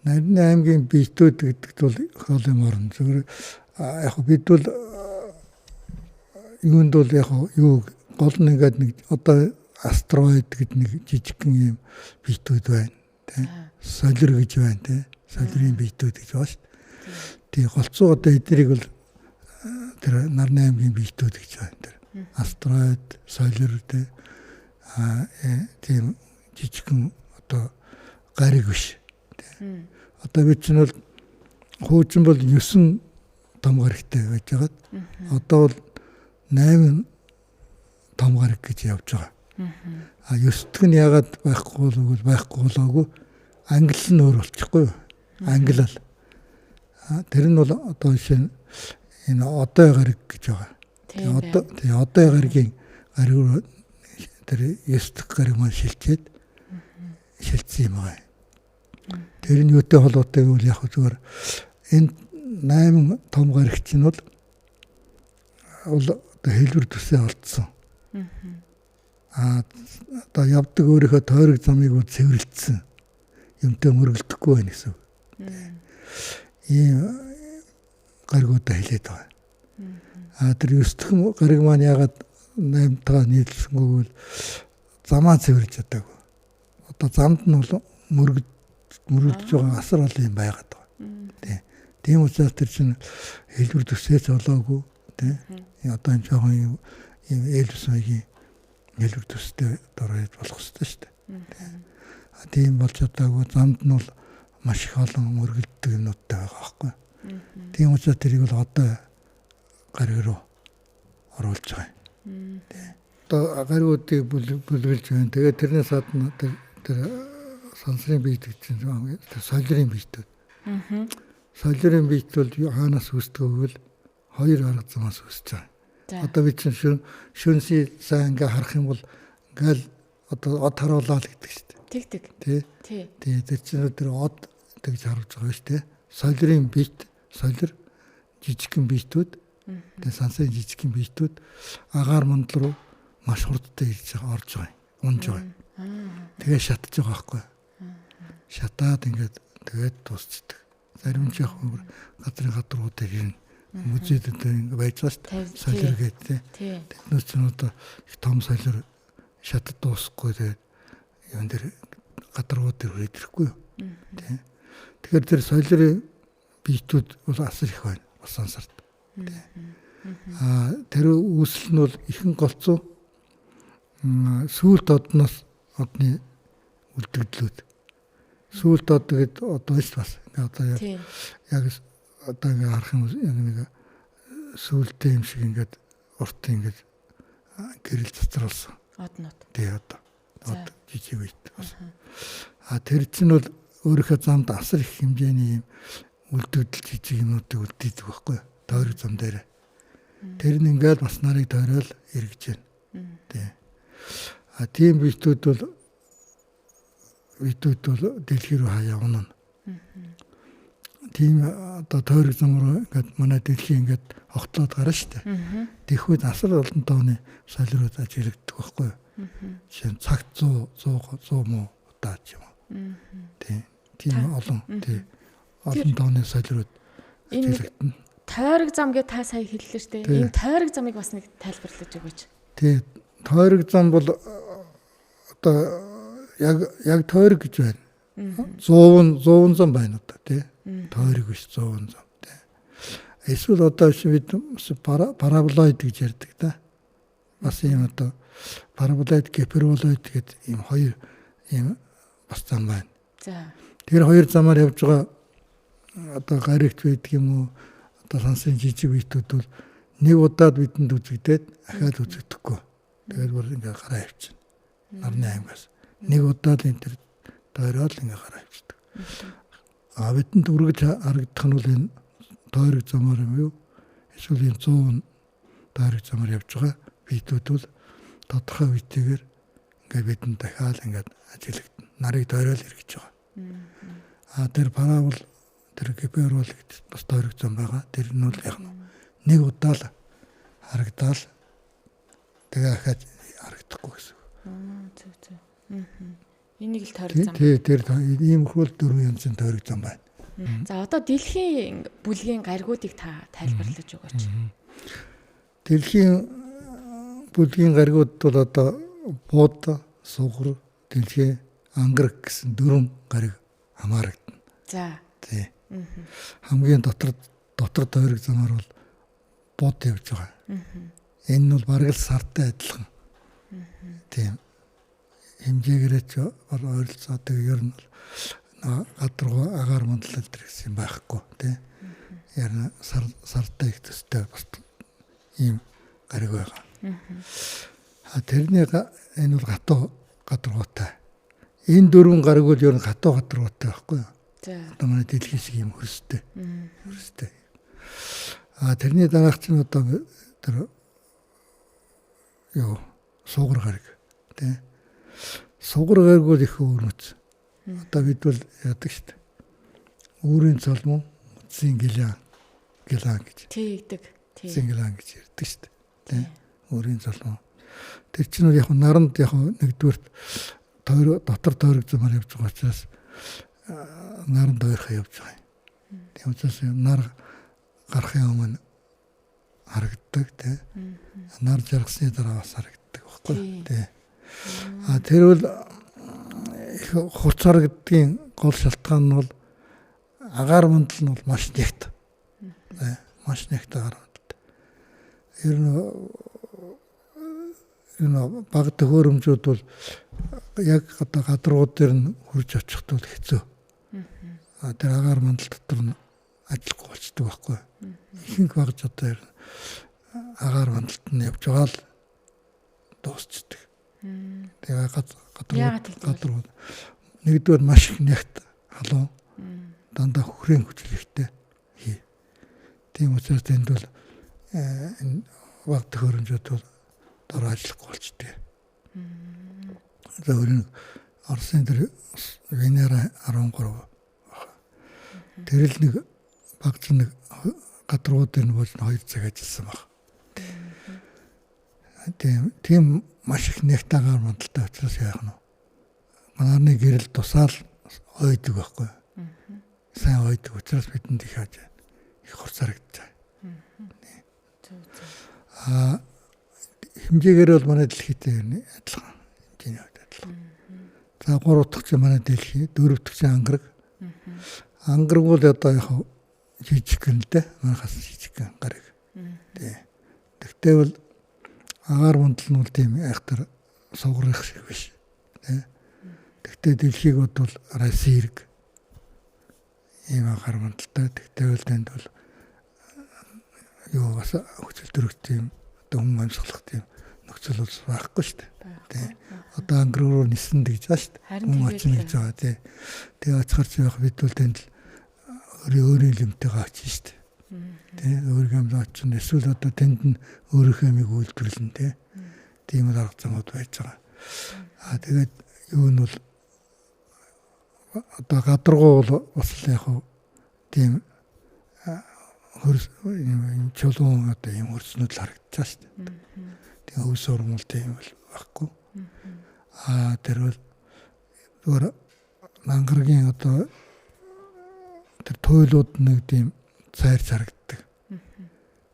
Нарны аймгийн биетүүд гэдэгт бол хоол юм орно. Зөвхөн яг бид бол юунд бол яг юу гол нь ингээд нэг одоо астероид гэдэг нэг жижигхэн юм биетүүд байна тий. Солир гэж байна тий. Солирын биетүүд гэж байна шүү дээ. Тий, голцоо одоо эднийг бол Тэр Нарны аймгийн биетүүд гэж байгаа юм тэр. Астероид, солир тэ тийм жижигхэн одоо гариг биш. Одоо бид чинь бол хуучин бол 9 том гаригтай байж байгаад одоо бол 8 том гариг гэж явж байгаа. А 9 дэх нь яагаад байхгүй бол байхгүй болоогүй, англи нь өөр болчихгүй юу? Англиал. Тэр нь бол одоо жишээ нь энэ одоо гариг гэж байгаа. Одоо тий одоо гаригийн гариг тэр 9 дэх гариг маань шилжээд шилжсэн юм байна. Тэр нь юутай холбоотой гэвэл яг зүгээр энэ 8 том гариг чинь бол одоо хэлбэр төсөө олдсон. Одоо явдаг өөрийнхөө тойрог замыг бол цэвэрлэсэн. Юмтай мөргөлдөхгүй байх гэсэн. Ийм гаригуудаа хэлээд байгаа. Тэр 9 дэх гариг маань яагаад 8-тайгаа нийлсэнгүй бол замаа цэвэрлж чадаагүй. Одоо замд нь бол мөргөдөж байгаа асар олон юм байгаад байгаа. Тий. Тийм учраас тэр чинь хэлбэр төсөөс олоогүй тий. Одоо энэ жоохон юм ээлжис маягийн хэлбэр төстэй дөрөж болох хэрэгтэй шүү дээ. Тийм болж чадаагүй замд нь бол маш их олон мөргөлддөг юмнуудтай байгаа байхгүй. Тийм учраас тэрийг бол одоо гариг руу оруулж байгаа юм. Тий. Одоо гаригуудыг бүлгэлж байна. Тэгээд тэрнээс гадна тэр сансрын биет гэж чинь тэр солирын биетүүд. Солирын биет бол хаанаас үүсдэг вэ гэвэл хоёр арга замаас үүсэж байгаа. Одоо бид чинь шөнсий сайн ингээ харах юм бол ингээл одоо од харуулаа л гэдэг шүү дээ. Тэг тэг. Тий. Тий, тэр чинь тэр од тэгж харуулж байгаа шүү дээ. Солирын биет, солир жижигхэн биетүүд, тэгээ сансрын жижигхэн биетүүд агаар мандал руу маш хурдтай ирж байгаа, орж байгаа, унж байгаа. Тэгээ шатж байгаа байхгүй. Шатаад ингээд тэгээд дуусчдаг. Зарим нь яг газрын гадрууд дээр ирнэ. Музейд ингээ байж байгаа шүү дээ. Солир гэдэг тий. Тэднээс чинь одоо их том солир шатад дуусахгүй тэгээд юм дээр гадрууд дээр хүрээд ирэхгүй юу. Тий. Тэгэхээр тэр солирын биетүүд бол асар их байна. Бас сансарт. Тий. Тэр үүсэл нь бол ихэн голцоо сүүлд одноос одны үлдэгдлүүд. Сүүлд од гэд одоо шүү бас. Ингээ одоо яг одоо ингээ харах юм нэг сүүлдээ юм шиг ингээд урт ингээд гэрэл цацруулсан. Однууд. Тий одоо. Од жижиг үед бас. Тэр чинь бол өөрийнхөө замд асар их хэмжээний юм үлдэгдэл жижиг юмнуудыг үлдээдэг байхгүй юу? Тойрог зам дээр. Тэр нь ингээд бас нарыг тойрол эргэж байна. Тий. Тийм биетүүд бол дэлхий рүү хаяа унана. Тийм одоо тойрог зам руу ингээд манай дэлхий ингээд огтлоод гарна шүү дээ. Тэгэхүүд асар олон тооны солирууд ажиглагддаг байхгүй юу? Жишээ нь цагт 100 100 муу удаа ч юм уу. Тий. Тийм олон тий олон тооны солирууд ажиглагдана. Тойрог зам гэж та сая хэллээ шүү дээ. Энэ тойрог замыг бас нэг тайлбарлаж өгөөч. Тий. Тойрог зам бол одоо яг тойрог гэж байна. 100 зам байна одоо тий. Тойрог биш 100 зам тий. Эсвэл одоо бид параболоид гэж ярьдаг да. Бас ийм одоо параболоид, гиперболоид гэдэг ийм хоёр ийм бас зам байна. За. Тэр хоёр замаар явж байгаа одоо гаригт байдаг юм уу? Одоо сансрын жижиг биетүүд бол нэг удаад бидэнд үзэгдээд ахаад үзэгдэхгүй. Тэгээд бүр ингээ гараа явчихна. Нарны аймгаас. Нэг удаад энэ төр тойроод ингээ гараа явчихдаг. Бидэнд үргэж харагдах нь бол энэ тойрог замаар юм юу? Эсвэл энэ 100 тойрог замаар явж байгаа биетүүд бол тодорхой үетэйгээр ингээ бидэнд дахиад ингээд ажиглагдана. Нарыг тойроод эргэж байгаа. Тэр парабол тэр гипербол гэдэг бас тойрог зам байгаа. Тэр нь бол яг нэг удаа л харагдаал тэгээ ахаад харагдахгүй гэсэн. Зөв зөв. Энийг л тойрог зам. Тий, тэр ийм хөл дөрвөн янзын тойрог зам байна. За одоо дэлхийн бүлгийн гаригуудыг та тайлбарлаж өгөөч. Дэлхийн бүлгийн гаригууд бол одоо Бууд, Сугар, Дэлхий, Ангараг гэсэн дөрвөн гариг хамаарагдана. За. Тий. Хамгийн дотор тойрог замаар бол бод явж байгаа. Энэ нь бол бараг л сартай адилхан. Тийм. Хэмжээгээрээ ч ойролцоо тэг ер нь бол гадаргуу агаар мандал энэ гэсэн юм байхгүй тий. Яг сартай их төстэй бас ийм гариг байгаа. А тэрний энэ бол гатуу гадаргуутай. Энэ дөрвөн гариг бол ер нь гатуу гадаргуутай байхгүй юу? За. Одоо манай дэлхий шиг юм хөрстэй. Хөрстэй. А тэрний дараах чинь одоо тэр юу суугар гариг тий. Суугар гариг бол их өөрмөц. Одоо бид бол яадаг шүү дээ. Үүрийн цолмон үтсийн гэлэн гэлэн гэж. Тэгдэг. Тий. Үтсийн гэлэн гэж ярьдаг шүү дээ. Тий. Үүрийн цолмон. Тэр чинь яг наранд яг нэгдүгээрт дотор тойрог замаар явж байгаа учраас наранд ойрхон явж байгаа юм. Тийм учраас нар гарахын өмнө харагддаг тий. Нар жаргасны дараа бас харагддаг байхгүй тий. А тэр бол их хурц харагддгийн гол шалтгаан нь бол агаар мандал нь бол маш нэгт. Маш нэгт агаар мандалтай. Ер нь энэ бага төхөөрөмжүүд бол яг одоо гадаргуу дээр нь хурж очихд бол хэцүү. А тэр агаар мандал дотор нь ажиллахгүй болчдөг байхгүй. Ихэнх багж одоо агаар мандалд нь явж байгаа л дуусчдаг. Тэгээ гадаргуу нэгдүгээр маш их нягт халуун дандаа хүрэн хүчлэгтэй хий. Тийм учраас тэнд бол энэ баг төхөөрөмжүүд бол дор ажиллахгүй болчдөг. За өөр нь Оросын тэр Венера 13 баг. Тэр л нэг багц нэг гадаргуу дээр нь болж 2 цаг ажилласан баг. Тийм маш их нэгт агаар мандалтай учраас яах нь вэ? Нарны гэрэл тусаал ойдог байхгүй. Сайн ойдог учраас бидэнд их хаж их хурц харагдаж байгаа. Аа хэмжээгээр бол манай дэлхийтэй адилхан. Хэмжээний хувьд адилхан. За 3 дахь чинь манай дэлхий, 4 дахь чинь ангараг. Ангараг бол одоо яг жижигхэн л дээ. Манайхаас жижигхэн гараг. Тий. Тэгтээ бол агаар мандал нь бол тийм айхтар сугарах шиг биш. Тий. Тэгтээ дэлхийг бодвол Российрэг ийм агаар мандалтай. Тэгтээ бол тэнд бол юу бас хөгжил төрөх тийм одоо хүн амьсгалах тийм нөхцөл бол байхгүй шүү дээ. Тий. Одоо ангараг руу нисэн гэж байгаа шүү дээ. Хүн очно гэж байгаа тий. Тэгээ очихор чи яг бид бол тэнд л өөрийн лимтэйгээ очно шүү дээ. Тий. Өөрийнхөө юмд очно. Эсвэл одоо тэнд нь өөрийнхөө юмыг үйлдвэрлэнэ тий. Тийм л арга замууд байж байгаа. Аа тэгээд юу нь бол одоо гадаргуу бол бас л яг тийм хөрс юм чулуун одоо юм хөрснүүд л харагдаж байгаа шүү дээ. Тэгээ өвс урмал тийм бол байхгүй. Аа тэр бол зүгээр ангарагийн одоо тэр туйлууд нэг тийм цайр харагддаг.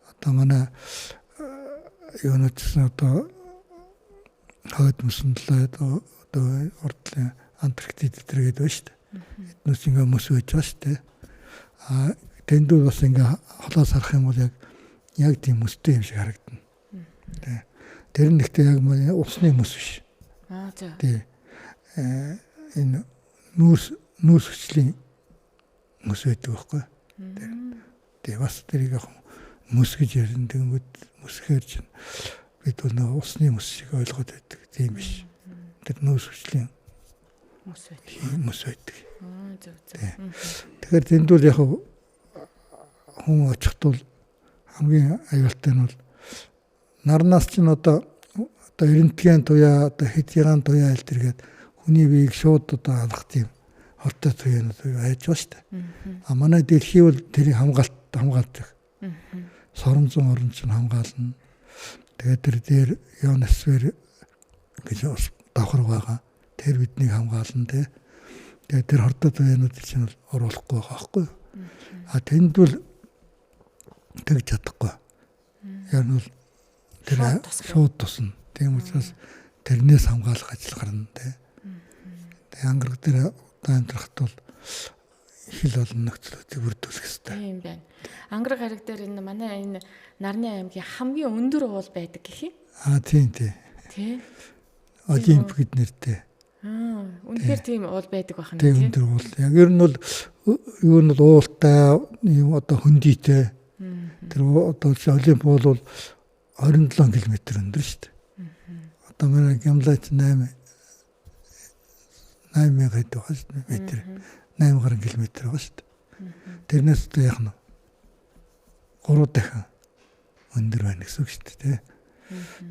Одоо манай юунууд гэсэн одоо хойд мөсөн талаа одоо урдлын Антарктид дээр гэдэг байна шүү дээ. Эднээс ингээ мөс байж байгаа шүү дээ. Аа тэндүү бас ингээ холоос харах юм бол яг тийм мөстэй юм шиг харагдана. Тэ. Тэр нь ихтэй яг усны мөс биш. Аа за. Тий. Энэ нүүрс хүчлийн мөс байдаг байхгүй. Тий бас тэрийг яг мөс гэж ярина. Тэнгүүд мөсгөр чинь бид бол нэг усны мөс шиг ойлгоод байдаг. Тийм биш. Тэр нүүрс хүчлийн мөс байдаг. Мөс байдаг. Аа зөв зөв. Тэгэхээр тэндүүл яг хүн очихд бол хамгийн аюултай нь бол нарнаас чинь одоо эрентгийн туяа одоо хэд ягаан туяа аль тэргээд хүний биеийг шууд одоо алах тийм хортой туяанууд айж байгаа шүү дээ. А манай дэлхий бол тэрийг хамгаалдаг. Соронзон орон чинь хамгаална. Тэгээд тэр дээр ионосфер гэж бас давхар байгаа. Тэр биднийг хамгаална тий. Тэгээд тэр хортой туяанууд чинь бол оруулахгүй байгаа байхгүй юу? А тэнд бол тэгж чадахгүй. Яг нь бол тэр шууд тусна. Тийм учраас тэрнээс хамгаалах ажил гарна тий. Тэгээ ангараг дээр одоо амьдрахад бол их л олон нөхцлүүдийг бүрдүүлэх хэрэгтэй. Тийм байна. Ангараг гариг дээр энэ манай энэ Нарны аймгийн хамгийн өндөр уул байдаг гэх юм. Аа тийм тий. Тий. Олимп гэд нэртэй. Аа, үнэхээр тийм уул байдаг байх нь тийм. Өндөр уул. Яг ер нь бол юу нь бол уултай юм одоо хөндийтэй. Тэр одоо Олимп бол 27 км өндөр шүү дээ. Одоо манай Гямлайч 8 8000 хэд байгаа шүү дээ метр. 8 гаруй километр байгаа шүү дээ. Тэрнээс одоо яг нь 3 дахин өндөр байна гэсэн үг шүү дээ, тий.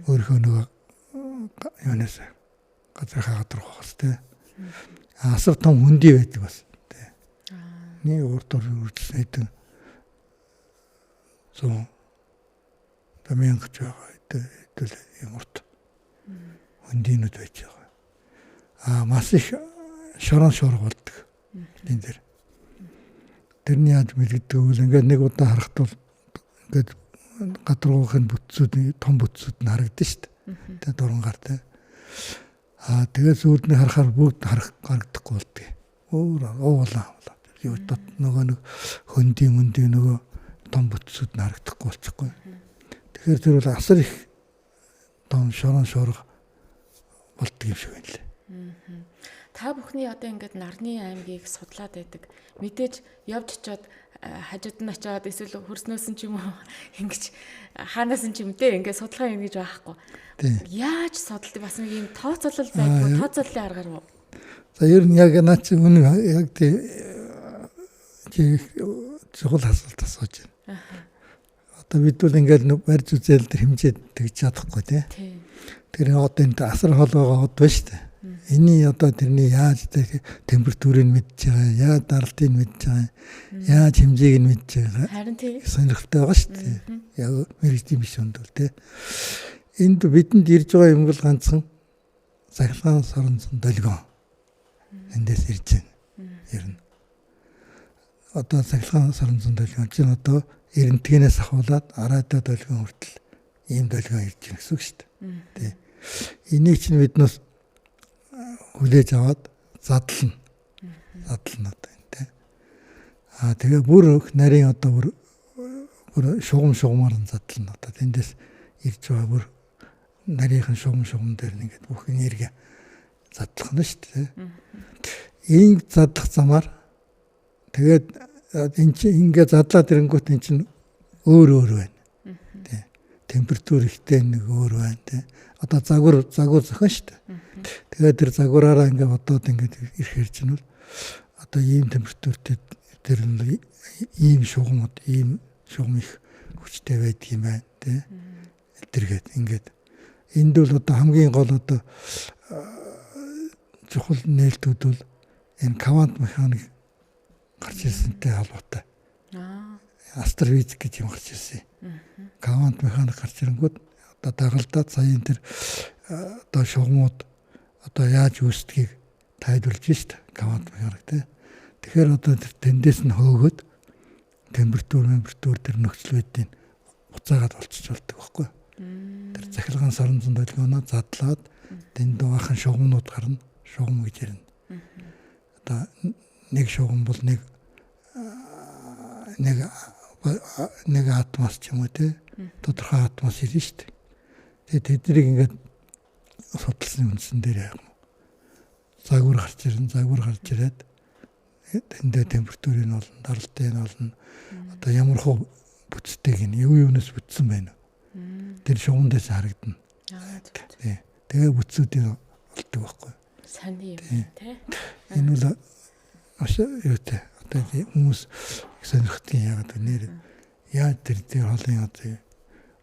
Өөрийнхөө нөгөө юунаас газар хагадрах тий. Асар том хөндий байдаг бас тий. Нэг урд үргэлжлэн хэдэн 100 мянга ч байгаа хэдэл юм урт хөндийнүүд байж байгаа. Аа маш их шорон шуурга болдог энэ дэр. Тэрний яаж мэддэг вэ? Ингээд нэг удаа харахад бол ингээд гадаргуухын бүтцүүд том бүтцүүд нь харагдана шүү дээ. Тэ дурангаар тэ. Аа тэгээд сүүлд нь харахаар бүгд харах харагдахгүй болдгийг. Өөр уулаа. Юу дот нөгөө нэг хөндий мөндий нөгөө том бүтцүүд нь харагдахгүй болчихгүй. Тэгэхээр тэр бол асар их том шорон шуурга болдго юм шиг байна лээ. Та бүхний одоо ингээд Нарны аймгийг судлаад байдаг. Мэдээж явж очиод хажууд нь очиод эсвэл хөрснөөс нь ч юм уу ингэж хаанаас нь ч юм те ингээд судалгаа юм гэж байхгүй. Яаж судалдаг бас нэг юм тооцоолол байдгүй, тооцооллын аргаар уу? За ер нь яг наа чи үнэн яг тий чухал асуулт асууж байна. Одоо бид бол ингээд барьж үзэл тэр хэмжээд тэгж чадахгүй тий. Тэр одоо энэ асар хол байгаа хот байна шүү дээ. Энийн одоо тэрний яаж температурыг мэдж байгаа, яаж даралтыг мэдж байгаа, яаж хэмжээг нь мэдж байгаа. Харин тий. Сонирхолтой байгаа шүү дээ. Яг мэргэжлийн биш хүнд бол тий. Энд бидэнд ирж байгаа юм бол ганцхан цахилгаан соронзон долгион. Эндээс ирж байна. Ер нь. Одоо цахилгаан соронзон долгион чинь одоо эрэнтгэнээс ахуулаад араадаа долгион хүртэл ийм долгион ирж байна гэсэн үг шүү дээ. Тий. Энийг чинь биднээс хүлээж аваад задлана. Задлана одоо энэ тий. Аа тэгээ бүр нарийн одоо бүр шугам шугамар нь задлана одоо тэндээс ирж байгаа бүр нарийнхан шугам шугам дээр ингээд бүх энерги задлах нь шүү дээ. Ийм задлах замаар тэгээд энэ чинь ингээд задлаад ирэнгүүт энэ чинь өөр өөр байна. Тий. Температур ихтэй нэг өөр байна тий. Одоо загвар зохион шүү дээ. Тэгээд тэр загвараараа ингээд бодоод ингээд ирэхээр чинь бол одоо ийм температуртэй тэр нь ийм шугамуд ийм шугам их хүчтэй байдаг юм байна тий. Тэргээд ингээд энд бол одоо хамгийн гол одоо чухал нээлтүүд бол энэ квант механик гарч ирсэнтэй холбоотой. Астрофизик гэж юм гарч ирсэн. Квант механик гарч ирэнгүүт одоо дагалдаад саяын тэр одоо шугамуд одоо яаж үүсдгийг тайлбарлаж шít квант механик тий. Тэгэхээр одоо тэр тэндээс нь хөөгөөд температур тэр нөхцөл байдлыг буцаагаад олчиж болдог байхгүй. Тэр цахилгаан соронзон долгионоо задлаад тэнд баахан шугамнууд гарна. Шугам гэж ярина. Одоо нэг шугам бол нэг атомос ч юм уу тий. Тодорхой атомос ирнэ шүү дээ. Тэгээд тэднийг ингээд судалсан үндсэн дээр яг загвар гарч ирнэ, загвар гарч ирээд тэндээ температурыг нь олно, даралтыг нь олно. Одоо ямар хуу бүтцтэйг нь юу юунаас бүтсэн байна вэ? Тэр шугам дээс харагдана. Тий. Тэгээ бүтцүүдийг олдог байхгүй. Сайн юм тий. Энэ бол маш юутай. Одоо хүмүүс сонирхдаг яагаад вэ? Нэр яаж тэр холын одоо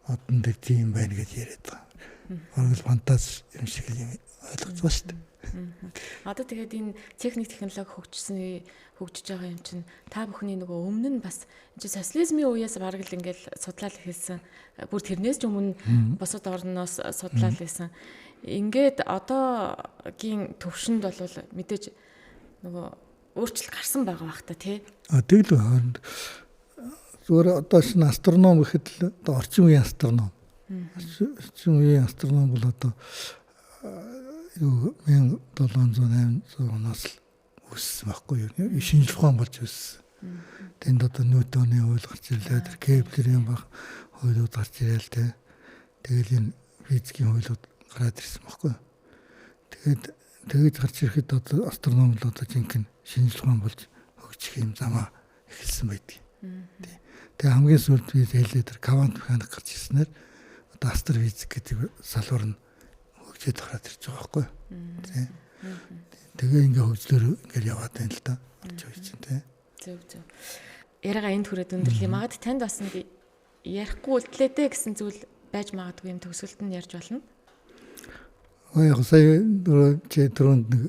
одон дээр тийм байна гэж яриад байгаа. Бараг л фантаз юм шиг юм ойлгож байгаа шүү дээ. Одоо тэгээд энэ техник технологи хөгжиж байгаа юм чинь та бүхний нөгөө өмнө нь бас энэ чинь социализмын үеэс бараг л ингээл судлаал эхэлсэн. Бүр тэрнээс ч өмнө бусад орноос судлаал байсан. Ингээд одоогийн төвшөнд бол мэдээж нөгөө өөрчлөлт гарсан байгаа бах та тий. А тэгэл зүгээр одоо шинэ астроном гэхэд л одоо орчин үеийн астроном. Орчин үеийн астроном бол одоо юу 1700 800 оноос л үүссэн байхгүй юу? Шинжлэх ухаан болж үүссэн. Тэнд одоо Ньютоны хууль гарч ирлээ, тэр Кеплерийн хуулиуд гарч ирээл тэ. Тэгэл энэ физикийн хуулиуд гараад ирсэн байхгүй юу? Тэгээд тэгэж гарч ирэхэд одоо астрономи л одоо жинхэнэ шинжлэх ухаан болж хөгжих юм замаа эхэлсэн байдаг. Тэгээ хамгийн сүүлд би хэлээ тэр квант механик гарч ирснээр одоо астрофизик гэдэг салбар нь хөгжөөд гараад ирж байгаа байхгүй юу? Тэгээ ингээ хөгжлөөр ингээл яваад байна л да. Орч үе чинь тий. Зөв зөв. Яриагаа энд хүрээд өндөрлөе. Магад танд бас нэг ярихгүй үлдлээ дээ гэсэн зүйл байж магадгүй юм төгсгөлд нь ярьж болно. Ой яг сая чи түрүүнд нэг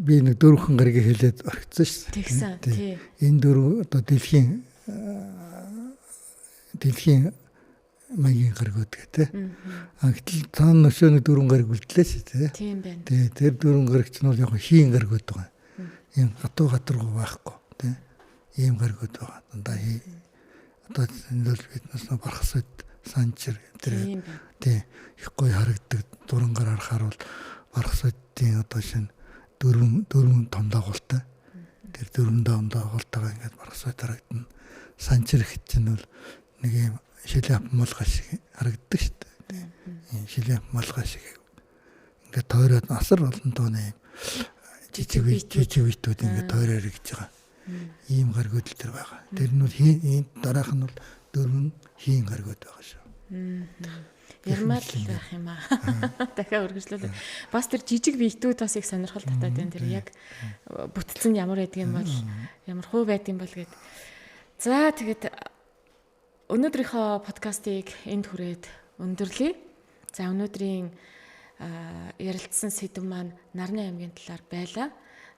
би нэг дөрвөн гаригийг хэлээд орхисон шүү дээ. Тэгсэн. Тий. Энэ дөрөв одоо дэлхийн маягийн гаригууд гэх тээ. А гэтэл цаана өшөө нэг дөрвөн гариг үлдлээ шүү дээ. Тийм байна. Тий, тэр дөрвөн гариг чинь бол яг хийн гаригууд байгаа. Ийм гатуу гадаргуу байхгүй тий. Ийм гаригууд байгаа. Дандаа хий. Одоо энэ бол биднээс бархасад санчир тэр тий их гоё харагддаг дурангаар харахаар бол бархасадын одоо шинэ дөрвөн том дагуултай. Тэр дөрвөн том дагуултайгаа ингээд бархасад харагдана. Санчир гэх чинь бол нэг ийм шиляп малгай шиг харагддаг шүү дээ. Ийм шиляп малгай шиг ингээд тойроод асар олон тооны ийм жижиг битүүд ингээд тойроор гэж байгаа. Ийм гаригууд л тэр байгаа. Тэр нь бол ийм дараах нь бол дөрвөн хийн гаригууд байгаа шүү. Ярмаар л байх юм аа. Дахиад үргэлжлүүлээ. Бас тэр жижиг биетүүд бас их сонирхол татаад байна. Тэр яг бүтцэн ямар байдаг юм бол ямар хуу байдаг юм бол гэд. За тэгээд өнөөдрийнхөө подкастыг энд хүрээд өндөрлөе. За өнөөдрийн ярилцсан сэдэв маань Нарны аймгийн талаар байлаа.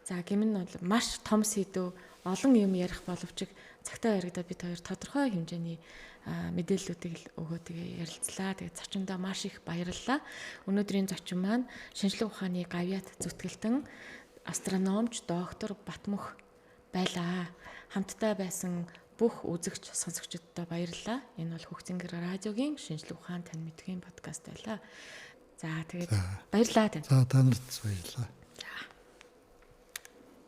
За гэмэн нь бол маш том сэдэв, олон юм ярих боловч цагтаа яригадаад бид хоёр тодорхой хэмжээний мэдээллүүдийг л өгөө тэгээ ярилцлаа. Тэгээд зочиндоо маш их баярлалаа. Өнөөдрийн зочин маань шинжлэх ухааны гавьяат зүтгэлтэн астрономч доктор Батмөх байлаа. Хамтдаа байсан бүх үзэгч сонсогчдод баярлалаа. Энэ бол Хөгцөнгөр радиогийн шинжлэх ухаан тань мэдхийн подкаст байлаа. За тэгээд баярлалаа танд. За та нарт баярлалаа.